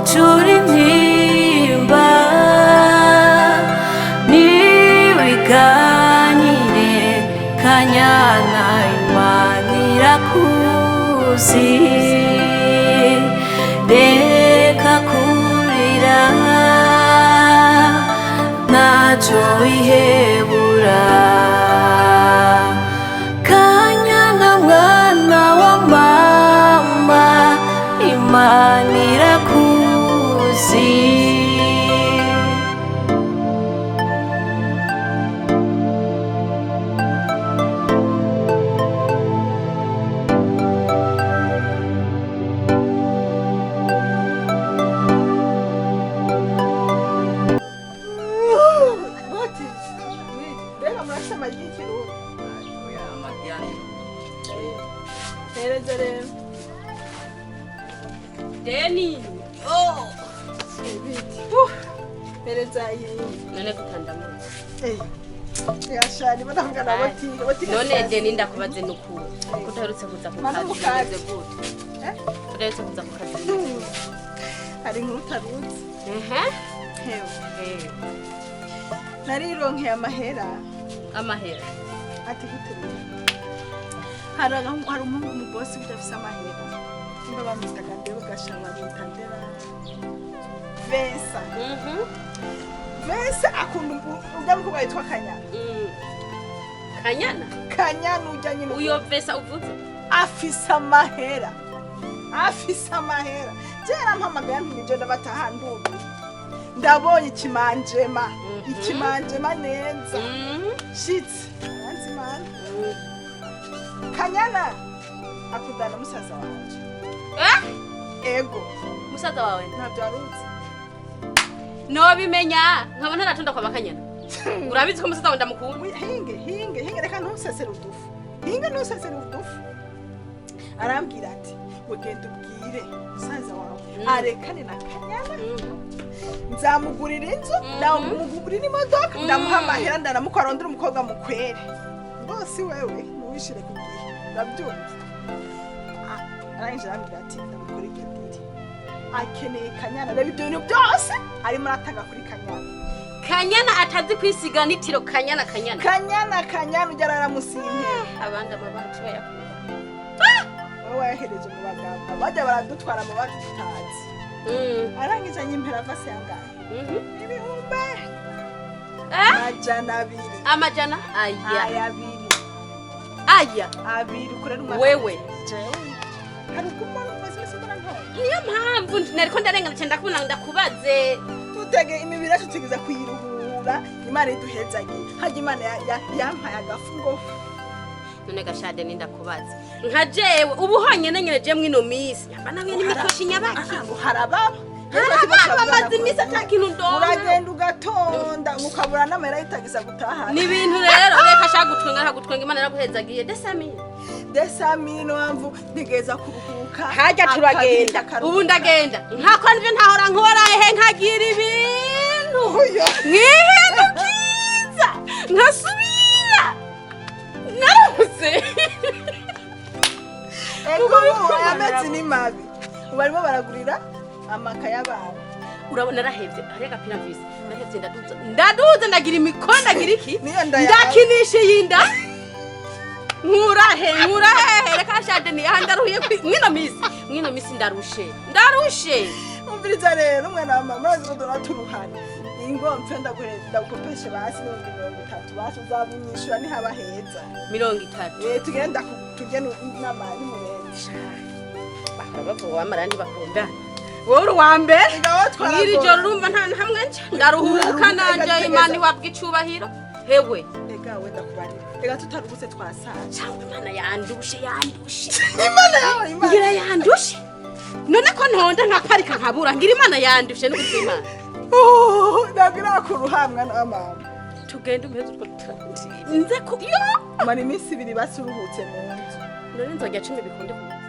Ucura intimba, ntiwiganyire kanyana, Imana irakuzi. Reka kurira, ntacyo wihebura. Kanyana mwana wa mama, Imana irakuzi. Boti, mbega murafise amagi y'ikirundi? Hereza rero. Deni. Ibiti. Hereza iyi. None gutandamutse. Eh. Yashari badavuga na boti. Boti. None Deni, ndakubaze nukuri. Kudaherutse kuza ku Mama kazi mukate. bimeze gute? Eh? Kudaherutse kuza ku kazi bimeze gute? Hari inkuru utaruzi. Ehe. Hewe. Eh, Narironkeye amahera. Amahera. Ati gute rero? Hari umuhungu mu boss udafise amahera. Nimba bamwita Kadeo Gashaba, bamwita Ndera. Vesa. Vesa akunda urya mukobwa yitwa Kanyana. Kanyana. Kanyana urya nyine. Uyo vesa uvuze? Afise amahera, afise amahera. Kera mpamagaye ntumije, ndabataha ndumiwe, ndabonye ikimanjema, ikimanjema neza. Shitsi aranzi imana. Kanyana akundana musaza wanje. Eh? Ego. Musaza wawe? Ntabyo waruzi? Nobimenya nkaba ntaratonda kwa bakanyana. Urabizi ko musaza wawe ndamukunda. Hinge, hinge, hinge, reka ntusesere udufu, hinge ntusesere udufu. Arambwira ati ngo genda ubwire musaza wawe arekane na Kanyana, nzamugurira inzu, ndamugurira imodoka, ndamuha amahera, ndanamuko arondera umukobwa mukwere bose. Wewe ntiwishire ku gihe, urabyumva? Ah, arangije arambwira ati ndamukora iryo diri, akeneye Kanyana. Reba ibyo bintu byose arimo aratanga kuri Kanyana. Kanyana atazi kwisiga nitiro, Kanyana, Kanyana. Kanyana, Kanyana ujya araramusinya. Abandi amabacu bayakura. Wowe wayahereje mu baganga, bajya baradutwara mu bandi tutazi. Arangije anyimpera vasi yangahe? Ibihumbi Eh? 200. Amajana aya? Aya abiri. Aya? Abiri ukorera umwaka. Wewe? Jewe hari ubwo umuntu umaze iminsi mbona ntoya. Niyo mpamvu nariko ndarengana cyane, ndakubona, ndakubaze. Tutege imibiri yacu, tugeza kuyiruhura, Imana iduhezagiye. Hajya Imana yampaye agafu ngo None gashade ni ndakubaze, nka jewe ubu honyene nyene je mwino misi nyamba nawe n'imikoshi nyabaki? Ngo harababa. Harababa, amaze iminsi ata kintu ndonka. Uragenda ugatonda ukabura n'amahera yitagiza gutahana. Ni ibintu rero, reka shaka gutwenga, reka gutwenga. Imana yaraguhezagiye desami. Desami, niyo mpamvu ntegereza kuruhuka. Hajya turagenda. Akabiri. Ubu ndagenda nkakora nivyo ntahora nkora, ehe, nkagira ibintu Uyo. mwihenukiza nkasubira narabuze. Ego, aya mezi ni mabi, ubu barimo baragurira amakaye abana. Urabona narahevye, hariya agapira mvise, narahevye, ndaduza, ndaduza, ndagira imikono, ndagira iki. Niyo nda yawe. Ndakinisha iyi nda, nkurahe, nkurahe, reka shade ni aha ndaruhiye mwino misi ndarushe, ndarushe. Umviriza rero umwana wa mama, urazi ko duhora turuhana. Ingo mfe ndagukopeshe basi 30,000, basi uzabunyishura nihaba heza. 30? Eh, tugenda turye n'amani murenze. Bahora bavuga wamara ntibakundana, wowe uri uwa mbere. Ngaho. Mw'iri joro urumva nta hamwe nca ndaruhuka. Uraruhuka, Nanje ega. Imana ihabwa icubahiro, hewe. Ega we, ndakubarira, ega tutaruhutse twasaje. Cyangwa Imana yandushe, yandushe. Imana yawe, Imana. Ngira yandushe, none ko ntonda nkaparika nkabura, ngira Imana yandushe n'ukuri Imana. Oh, ntabwo irakuruha mwana wa mama. Tugende umuheze utwo nze ku yo. Mara iminsi 2 basi uruhutse mu nzu. None nzojya 10 bikunde ku munsi.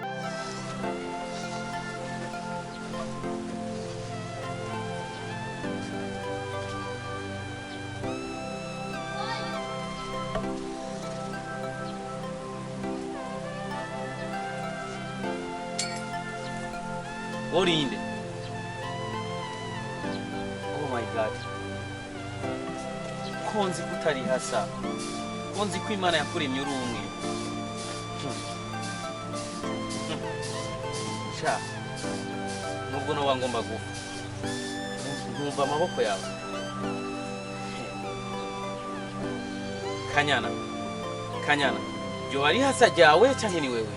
Urinde. God, ko nzi ko utari hasa, ko nzi ko Imana yakuremye uri umwe. Sha, nubwo noba ngomba gupfa, nkumva amaboko yawe. Kanyana, Kanyana, ryoba ari hasa ryawe canke ni wewe?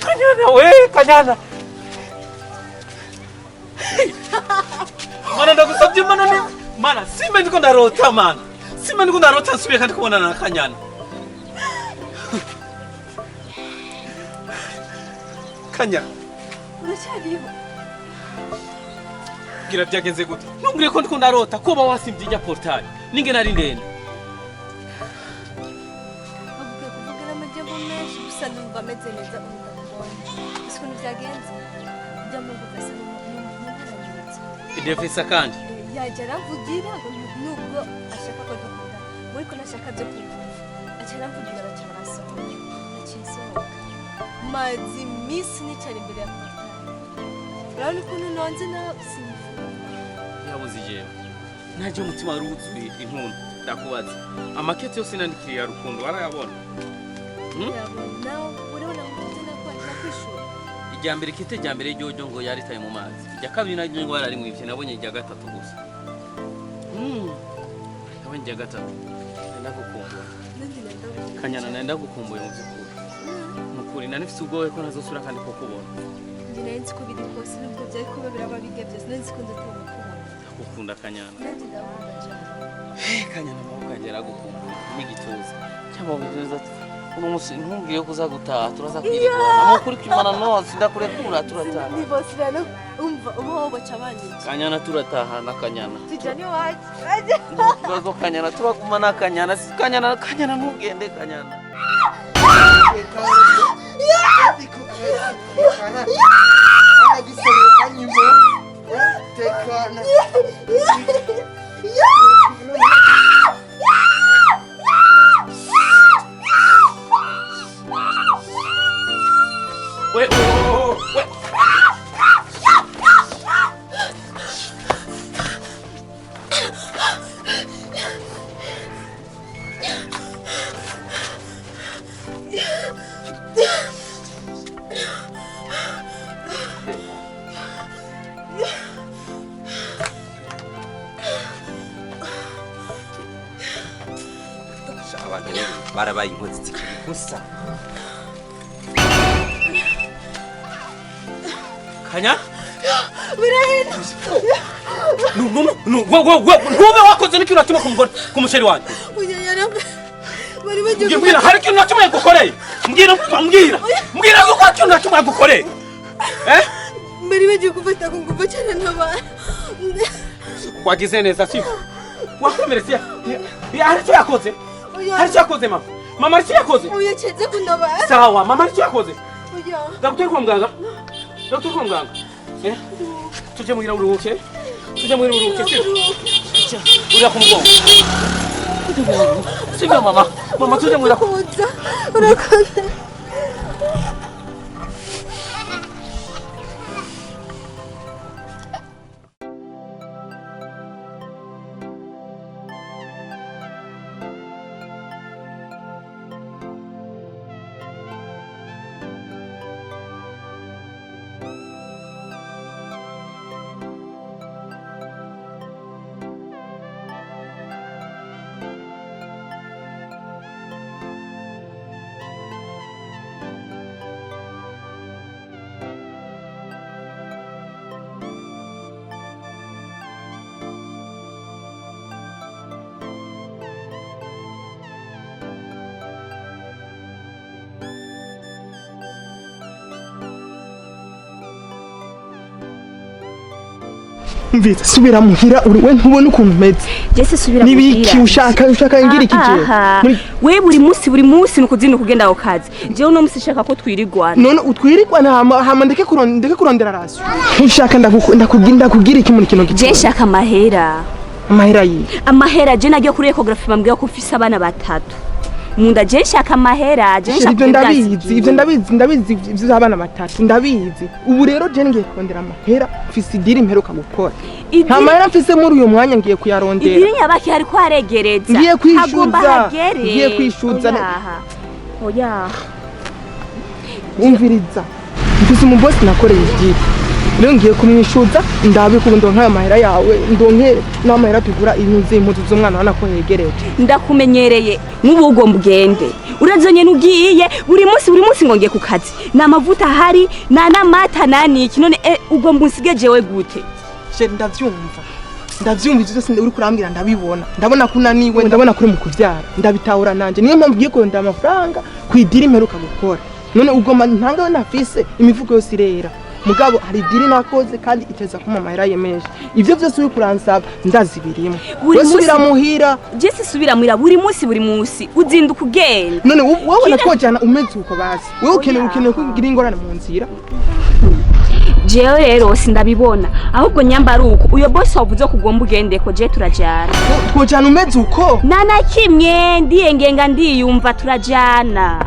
Kanyana we, Kanyana. Mana, ndagusabye Mana, ni Mana, simba ndiko ndarota Mana. Simba ndiko ndarota nsubiye kandi kubonana na Kanyana. Kanyana, Uracyariho? Bwira, byagenze gute? Ntumbwire ko ndiko ndarota kuba wasimvye ijya portail. Ninge nari ndende. Bavuga kuvuga n'amajambo menshi, gusa numva ameze neza ubu ndakubonye. Gusa ukuntu byagenze, ujya mu ugasa n'umwana. Idefisa kandi. Yajya aramvugira ngo nubwo ashaka ko dukundana, ariko ntashaka byo kumva. Aca aramvugira, baca barasohoka, naciye nsohoka, maze iminsi nicara imbere ya portail. Urabona ukuntu nonze na sinifuza. Yabuze ijewe. Ntajye umutima wari wuzuye intuntu. Ndakubaza. Amakete yose nandikiriye ya Rukundo warayabona? Hmm? Nawe urabona ngo tujye nakwishura. Irya mbere, kete rya mbere ryoryo ngo yaritaye mu mazi. Irya kabiri naryo ngo yararimwivye, nabonye irya gatatu gusa. Nabonye irya gatatu. Ndagukumbuye. Nanjye ndabona. Kanyana, nari ndagukumbuye mu by'ukuri. Nukuri nari mfise ubwoba ko ntazosubira kandi kukubona. Njye nari nzi ko biri kose, nubwo byari kuba biraba bijya byose, nari nzi ko nzatuma kubona. Ndagukunda, Kanyana. Nanjye ndabona cyane. Kanyana, amaboko yanjye yaragukumbuye n'igituza. Cyangwa byiza, uno munsi ntumbwiye ko uza gutaha, turaza kwirirwana. Amakuru kwimana nose ndakurekura, turataha. Ni bose rero, umva, uba wowe baca banyica. Kanyana, turataha na Kanyana. Tujya n'iwacu. Ikibazo Kanyana, turaguma na Kanyana. Si Kanyana, Kanyana, ntugende Kanyana. Tekana. We, we, we. Abantu rero barabaye inkozi z'ikibi gusa. Kanya? No, no, no, we, we, we, ntube wakoze n'ikintu na kimwe ku mugore, ku musheri wanjye. Bari bagiye. Mbwira, hari ikintu na kimwe yagukoreye? Mbwira, mbwira, mbwira ko hari ikintu na kimwe yagukoreye. Eh? Bari bagiye gufata ku ngufu cyane n'abantu. Wagize neza, sivyo? Wakomeretse ya? Hari icyo yakoze? Hari icyo yakoze, mama? Mama, hari icyo yakoze? Oya, cyeze kuntabara. Sawa, mama, hari icyo yakoze? Oya. Ndagutware kwa muganga? Ndagutware kwa muganga? Eh? Tujye muhira uruhuke. Tujye muhira uruhuke, sivyo? Uriya ku mugongo. Tujye muhira uruhuke. Sivyo, mama? Mama, tujye muhira. Urakoze, urakoze. Mvise subira muhira uri we, ntubona ukuntu umeze. Jese, subira. Nibiki ushaka ngira iki jewe? Aha. We buri munsi, buri munsi ni ukuzinduka ugenda ku kazi. Jewe uno munsi shaka ko twirigwana. None utwirigwana hama ndeke kurondera ration? Ushaka ndakugira iki muri kino Je gitondo? nshaka amahera. Amahera yihe? Amahera. Je nagiye kuri échographie, bambwira ko mfise abana batatu. Mu nda, je nshaka amahera, je Chéri, nshaka ibyo ndabizi, ibyansigiye. ibyo ndabizi, ndabizi iby'abana batatu, ndabizi. Ubu rero je ngiye kurondera amahera, mfise i deal mperuka gukora. Nta mahera mfise muri uyu mwanya, ngiye kuyarondera. I deal nyabaki? Hariko haregereza. Ngiye kwishyuza. Hagomba hagere. Ngiye kwishyuza. Oyaha, oyaha. Umviriza, mfise umubosi nakoreye i deal, rero ngiye kumwishyuza, ndabe ko ndonke ayo mahera yawe, ndonke n'amahera tugura impuzu, impuzu z'umwana, ubona ko yegereje. Ndakumenyereye. Nk'ubu ugomba ugende urazo nyene, ugiye buri munsi, buri munsi ngo ngiye ku kazi, nta mavuta ahari, nta n'amata, nta niki. None ugomba unsige jewe gute? Chéri, ndavyumva, ndavyumva ivyo byose uri kurambwira, ndabibona, ndabona ko unaniwe, ndabona ko uri mu kuvyara, ndabitahura nanje. Niyo mpamvu ugiye kurondera amafaranga ku i deal mperuka gukora. None ugomba ntangayo ntafise? Imivugo yose irera, mugabo hari i deal nakoze kandi iteza kumpa amahera ye menshi. Ivyo byose uri kuransaba ndazi birimo. Buri Wese munsi- ubira muhira. Je sisubira muhira. Buri munsi, buri munsi uzinduka ugenda. None wowe natwojana umeze uko? Basi wewe ukeneye Oya. ukeneye kugira ingorane mu nzira. Jewe rero sindabibona, ahubwo nyambara uko uyo bosi wavuze ko ugomba ugendeko, je turajana. Twojana umeze uko? Nta na kimwe, ndiyengenga, ndiyumva, turajana.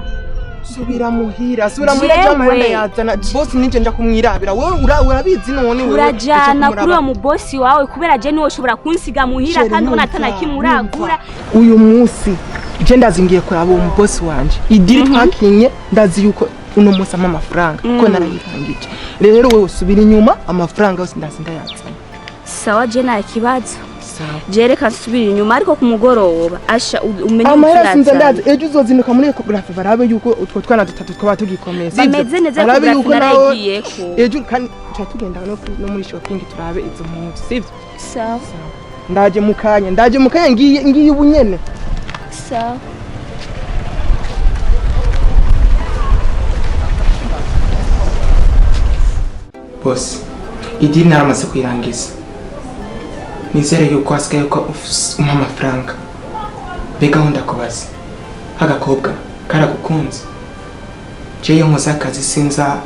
Subira muhira, subira muhira. Jewe. Jamahera ndayazana, bosi nije nja kumwirabira. Wowe urabizi, none wewe Turajana uca kuri uwo kumuraba. mubosi wawe, kubera je niwe ushobora kunsiga muhira. Chéri, Kandi ubona numva, atana kimwe uragura. numva. Uyu munsi je ndazi ngiye kuraba uwo mubosi wanje, i deal twakinye, ndazi yuko uno munsi ampa amafaranga kuko narayirangije. Rero wewe usubira inyuma, amafaranga yose ndazi ndayazana. Sawa, je nta kibazo. Sawa. Je reka nsubire inyuma, ariko ku mugoroba asha umenye Amahera sinza turazana. ndazi. Ejo uzozinduka muri échographie, barabe yuko utwo twana dutatu twaba tugikomeye, sivyo? Bameze neza. Barabe Échographie yuko nawe narayigiyeko. ejo kandi tuca tugenda no muri shopping, turabe izo mpuzu, sivyo? Sawa. Ndaje mu kanya, ndaje mu kanya, ngiye, ngiye ubu nyene. Sawa. Bose, i deal naramaze kuyirangiza, nizere yuko hasigaye ko umpa amafaranga. Mbega aho ndakubaza, k'agakobwa karagukunze? Jewe iyo nkoze akazi sinza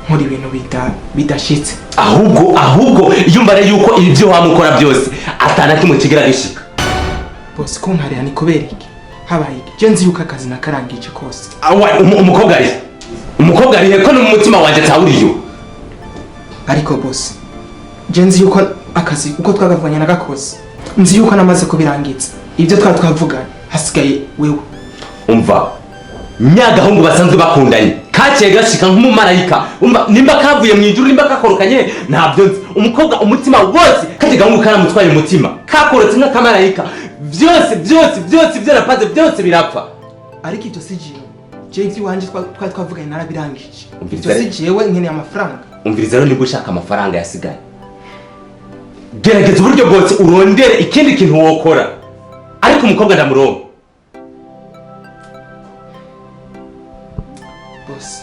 nkora ibintu bidashitse. Ahubwo iyo mbara yuko ibyo wamukora byose atana kimwe kigira gishika. Bose, kunkarira ni kubera iki? Habaye iki? Je nzi yuko akazi nakarangije kose. Awa, umukobwa arihe? Umukobwa arihe ko no mu mutima wanjye atawuriyo? Ariko bose, je nzi yuko akazi uko twagavuganye nagakoze, nzi yuko namaze kubirangiza ibyo twari twavuganye, hasigaye wewe. Umva, nyagahungu basanzwe bakundanye kaciye gashika nk'umumarayika. Umva, nimba kavuye mu ijuru, nimba kakorokanye, ntabyo nzi. Umukobwa umutima wose, kajya gahungu karamutwaye umutima, kakorotse nk'akamarayika. Byose, byose, byose ibyo napanze byose birapfa. Ariko ibyo si jewe, jewe iby'iwanje twari twavuganye narabirangije. Umviriza. Ibyo si jewe, nkeneye amafaranga. Umviriza rero, niba ushaka amafaranga yasigaye, gerageza uburyo bwose urondere ikindi kintu wokora, ariko umukobwa ndamuronka. Bose,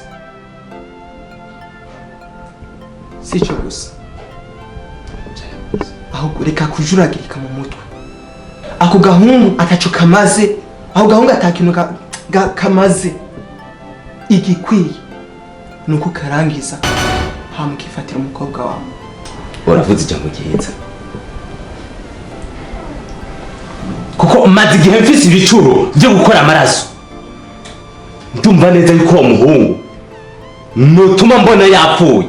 si icyo gusa, ahubwo reka kujuragirika mu mutwe. Ako gahungu ataco kamaze, ako gahungu ata kintu kamaze. Igikwiye ni uko ukarangiza, hama ukifatira umukobwa wawe. Uravuze ijambo ryiza, kuko maze igihe mfise ibicuro byo gukora amaraso. Ndumva neza yuko uwo muhungu nutuma mbona yapfuye.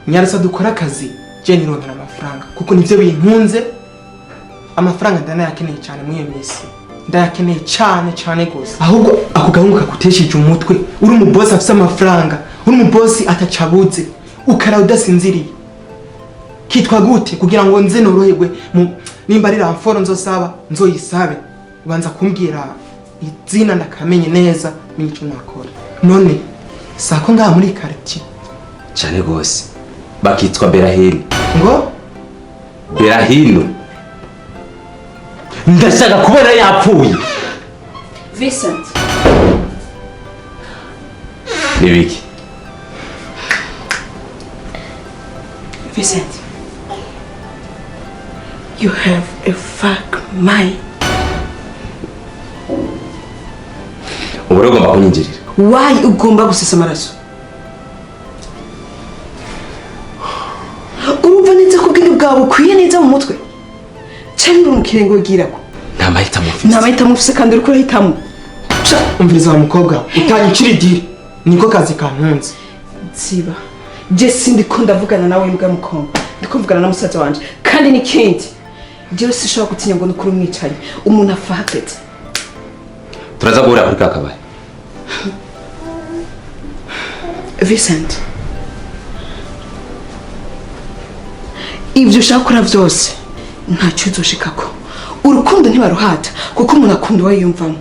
Nyarasa dukora akazi, je nirondera amafaranga kuko nivyo bintunze. Amafaranga ndanayakeneye cyane muri iyo minsi, ndayakeneye cyane cyane gose. Ahubwo ako gahungu kakutesheje umutwe, uri umubosi afise amafaranga, uri umubosi atacabuze, ukara udasinziriye, kitwa gute? Kugira ngo nze noroherwe mu nimba ari renfort nzosaba, nzoyisabe, ubanza kumbwira izina ndakamenye neza, menye ico nakora. None sako ngaha muri quartier? Cyane gose, bakitwa Berahino. Ngo? Berahino, ndashaka kubona yapfuye. Vincent. Nibiki? Vincent, you have a fuck mind. Ubu rero ugomba kunyinjirira. Why ugomba gusesa amaraso? Urumva neza ko ubwenge bwawe bukwiye neza mu mutwe, cyangwa uri mu kirengo wigirako? Nta mahitamo mfise. Nta mahitamo ufise, kandi uriko urahitamo. Sha, umviriza wa mukobwa, utanyicira idiri, niko kazi kantunze. Ziba, je sindiko ndavugana nawe imbwa mukoma, ndiko mvugana na musaza wanje. Kandi n'ikindi, jewe sishobora gutinya ngo nukuri umwicanyi, umuntu apfa hageze. Turaza guhurira kuri ka kabari. Vincent, ibyo ushaka gukora byose ntacyo uzoshikako. Urukundo ntibaruhata, kuko umuntu akunda uwo yiyumvamo.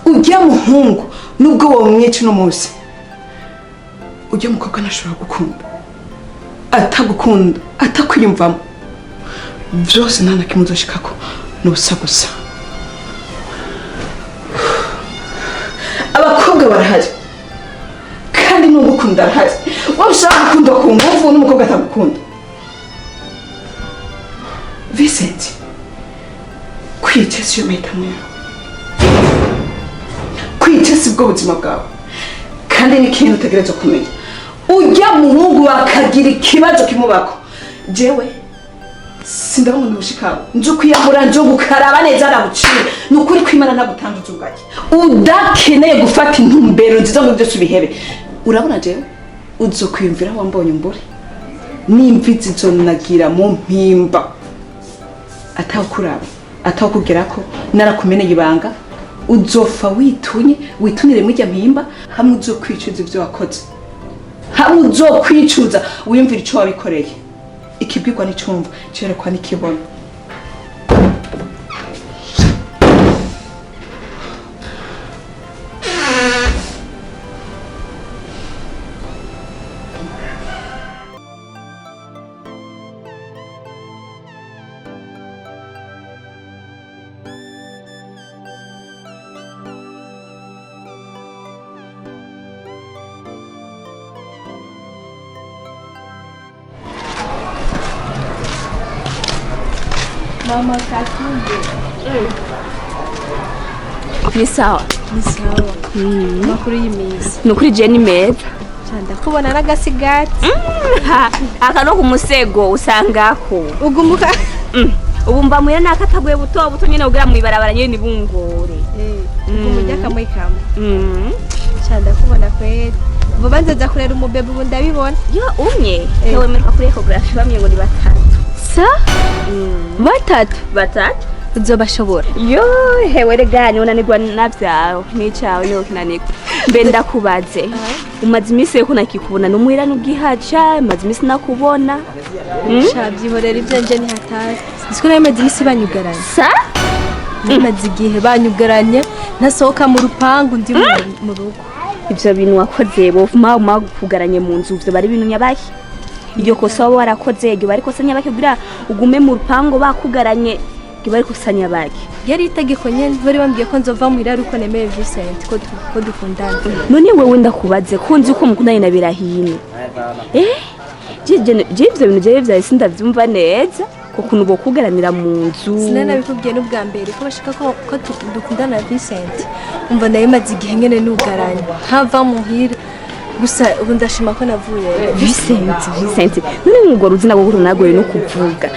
Ujya muhungu nubwo womwica uno munsi, ujya mukobwa ntashobora gukunda atagukunda, atakwiyumvamo. Byose nta na kimwe uzoshikako, ni ubusa gusa. Abakobwa barahari kandi n'ugukunda arahari. Wowe ushaka gukunda ku nguvu n'umukobwa atagukunda. Vincent, kwica siyo mahitamo yawe, kwica si bwo buzima bwawe. Kandi n'ikintu utegerezwa kumenya, ujya muhungu akagira ikibazo kimubako, jewe sindabona ubushikawe, nje kwiyambura, nje gukaraba neza, nabucira. Ni ukuri kwimana nagutanze ubwaki udakeneye gufata intumbero nziza ngo byose ubihebe. Urabona jewe uzokwiyumvira wambonye umbure n'imvi zizonagira mu mpimba, atawukuraba, atawukugerako, narakumeneye ibanga. Uzofa witunye, witunire mujya mpimba, hamwe uzokwicuza ibyo wakoze, hamwe uzokwicuza wiyumvira ico wabikoreye. Ikibwirwa n'icumva cerekwa n'ikibona. Mama Katumbe. Ni sawa. Ni sawa. Makuru y'iminsi? Ni ukuri je ni meza. Ndakubona n'agasigati. Aka no ku musego usangako. Ugumuka. Ubu mba muya nakataguye buto buto nyene kugira mwibarabara nyene nibungore. Ugumurya kamwe kamwe. Ndakubona kweli. Vuba nzoza kurera umubebe, ubu ndabibona. Yo umye. Yewe meruka kuri ecography bamye ngo ni batatu. Sa? Batatu? Batatu. Uzobashobora? Yo hewe rega unanirwa navyawe n'icawe niho kinanirwa. Mbe ndakubaze, umaze iminsi yuko nakikubona n'umuhira n'ubwihaca, maze iminsi nakubona. Sha byihorera, ibyo ni hatari. Siko nayo maze iminsi banyugaranye. Sa? Maze igihe banyugaranye, ntasohoka mu rupangu, ndi mu rugo. Ivyo bintu wakoze bofuma kugaranye mu nzu, ivyo bari ibintu nyabahe? Iryo kosa waba warakoze, iryo bari kosa nyabaki kugira ugume mu rupango bakugaranye, iryo bari kosa nyabaki? Yari itegeko nyene, bari bambwiye ko nzova muhira ari uko nemeye Vincent ko dukundana. None wewe ndakubaze, ko nzi ko mukundanye na Birahini, je ivyo bintu jewe vyahise ndavyumva neza ko kuntu bokugaranira mu nzu. Sinari nabikubwiye n'ubwa mbere ko bashaka ko dukundana na Vincent. Umva, nayo maze igihe nyene nugaranye, ntava muhira. Gusa ubu ndashima ko navuye. Vincent, Vincent, none mwugora uzina rwo runagoye no kuvuga.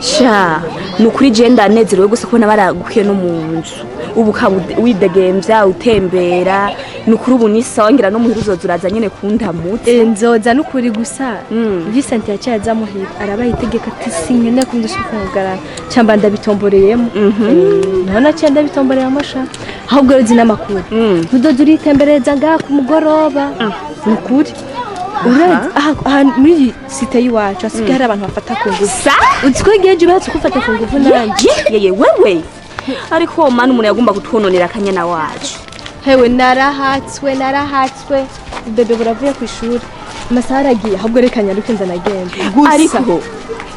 Sha, ni ukuri je ndanezerewe gusa kubona baragukiye no mu nzu, ubu ukaba widegemvya utembera. Ni ukuri ubu ni sawa, ngira no muhira uzoza uraza nyene kundamutse. Nzoza n'ukuri, gusa Vincent yaciye aza muhira arabaha itegeko ati sinkeneye ko ndashaka kugarana, camba ndabitomboreyemo. Niho naciye ndabitomboreyemo sha. Ahubwo rero uzi n'amakuru, ntudoze uritembereza ngaha ku mugoroba, ni ukuri. Urazi aha muri iyi site y'iwacu hasigaye hari abantu bafata ku ngufu. Sa? Uzi ko igihe ejo bazi gufata ku ngufu nanjye? Yeye wewe, ariko mana umuntu yagomba kutwononera akanyana wacu. Hewe narahatswe, narahatswe. Bebe buravuye ku ishuri, amasaha aragiye. Ahubwo reka nyaruke ndanagenda gusa. Ariko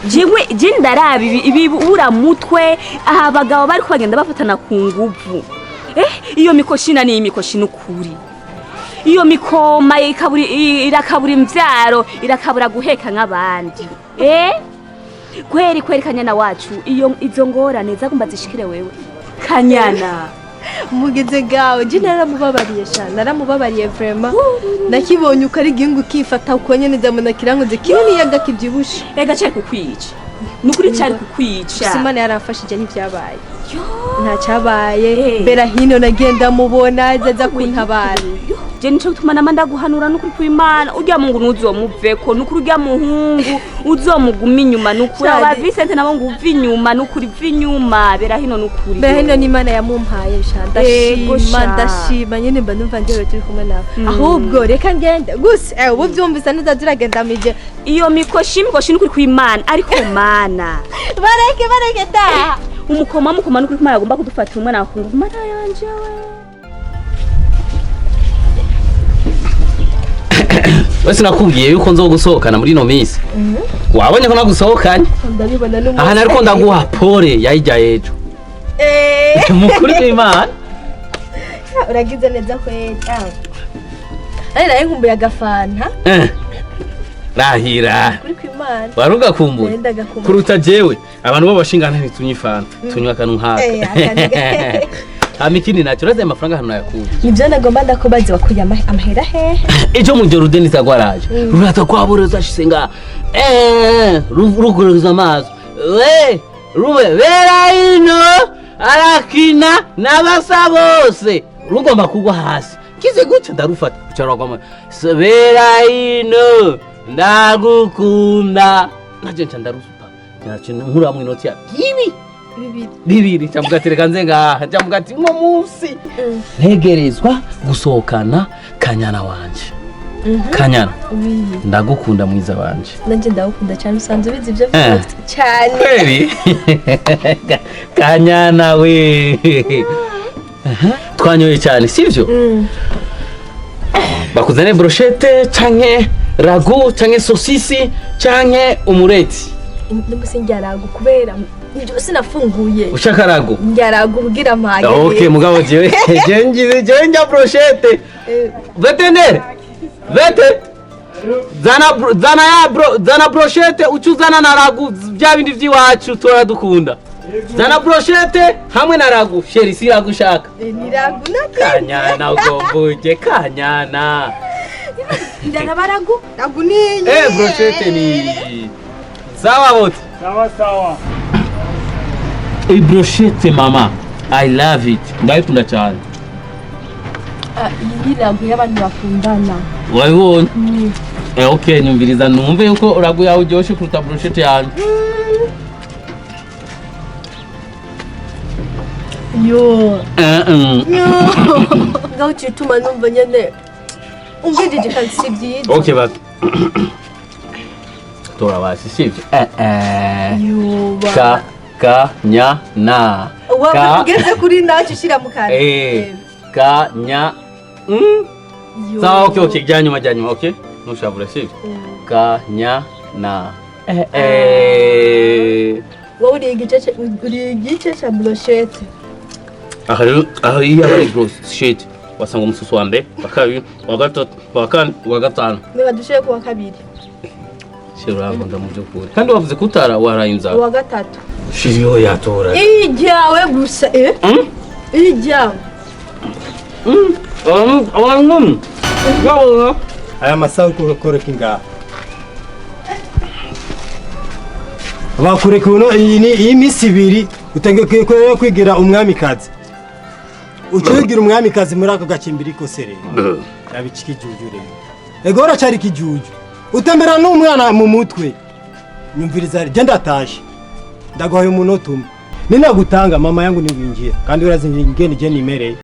jewe je ndaraba ibibura mutwe aha, abagabo bari bagenda bafatana ku nguvu. Iyo mikoshina ni imikoshi n'ukuri, iyo mikoma irakabura imvyaro, irakabura guheka nk'abandi. Kweri kweri kanyana wacu, iyo izo ngorane zagomba zishikire wewe kanyana. Mugeze gawe, je naramubabariye sha, naramubabariye vraiment. Nakibonye uko ari igihugu kifata uko nyene, ndamuna kirankoze kinini yaga kibyibushe. Ega cari kukwica. Nukuri cyari kukwica. Gusa Imana yaramfashije, ntibyabaye, nta cyabaye. Eh. Bera hino nagenda mubona aza kuntabara. Je nico gituma nama ndaguhanura, nukuri kw'Imana, urya mungu ntuzomuveko, nukuri urya muhungu uzomuguma inyuma, nukuri. Cyane. Aba Vincent nabo ngo uve inyuma, nukuri uve inyuma bera hino, nukuri. Bera hino n'Imana yamumpaye sha. Ego Ndashima. sha. Ndashima nyine, mba numva ndyohewe turi kumwe nawe. Ahubwo reka ngende gusa, ubu byumvise neza, turagenda mije. Iyo mikoshi, imikoshi, nukuri kw'Imana, ariko Mana. Bareke, bareke da. Umukoma, mukoma, nukuri kw'Imana agomba kudufatira umwana wakungu. Mana yanje we. Wese nakubwiye yuko nzogusohokana muri ino minsi, wabonye ko nagusohokanye. Ndabibona n'umunsi. Aha nariko ndaguha pole yayijya ejo. Mukuri w'Imana. Uragize neza kweli. Ari nawe nkumbuye agafanta. Eh, rahira. Kuri kw'Imana. Wari ugakumbuye. Nari ndagakumbuye. Kuruta jewe, abantu b'abashingana ntitunywa ifanta, tunywa akantu nkaka. Akandi. Hama ikindi nacyo, urazi ayo mafaranga ahantu nayakuye? Nibyo nagomba ndakubaza, bakuye amahera hehe? Ejo mu gihe rudeni zagwaraje, ruraza kwaboroza ashise nga rugoroza amaso we rube bera ino arakina n'abasa bose, rugomba kugwa hasi kize gutya, ndarufata ucarwagwamo bera ino ndagukunda, naje nca ndarusupa, naje nkuramwo inoti ya ibi 2. 2, nca ati reka nze ngaha, nca ati uno munsi ntegerezwa gusohokana Kanyana wanje. Kanyana, ndagukunda mwiza wanje. Nanjye ndagukunda cyane, usanzwe ubizi ibyo. Cyane. Kweli Kanyana we. Aha, twanyoye cyane sivyo? Bakuzane brochette canke ragout canke saucisse canke umureti? N'umusi njyarago kubera ibyo sinafunguye. Ushaka ragout? Njyarago ubwira mpage. Okay, mugabo jewe ngize jewe njya brochette. Vetenere, vete, zana ya bro, zana brochette, uca uzana na ragout, bya bindi by'iwacu tora dukunda. Zana brochette hamwe na ragout. Chérie, si ragout ushaka? Ni ragout na Kanyana, ugombuje Kanyana. Ndaraba ragout, ragout ni Eh, brochette ni sawa bote. Sawa sawa. Eh, brochette mama, I love it, ndayikunda cyane. Iyi ni ragout y'abantu bakundana. Wabibonye? Eh, okay, nyumviriza numve yuko ragout yawe iryoshe kuruta brochette yanjye. Yo. Eh, mm. Ngaho uciye utuma numva nyene umvijije kandi si byiza. Okay, but tora basi, sivyo? Eh, eh. Yoba. Ka, ka, nya, na. Waba Ka ugeze kuri nacyo ushyira mu kanwa. Eh, ka, nya. Yo. Sawa, okay, rya nyuma, rya nyuma, okay, ntushavure, sivyo? Ka, nya, na. Eh, eh. Wowe uri igice cya brochette. Aha rero, aha iyo aba ari brochette wasanga umususu wa mbere, wa kabiri, wa gatatu, wa kane, wa gatanu. Reka dushyire ku wa kabiri. Chérie, urankunda mu by'ukuri, kandi wavuze ko utara waraye inzara. Uwa gatatu. Chérie, yo yatora. Ijyawe gusa, eh. Ijyawe. Aya masaha uri ngaha bakureka uno iyi ni iyi minsi 2 utangiye kwigira umwamikazi, ucigira umwamikazi muri ako gacimbiri kose rero yabicika ikijuju rero. Ego, uracari ikijuju, utembera n'umwana mu mutwe. Nyumviriza, je ndatashe, ndaguhaye umunota umwe, ninagutanga mama yangu niwinjira, kandi urazi ingene je nimereye.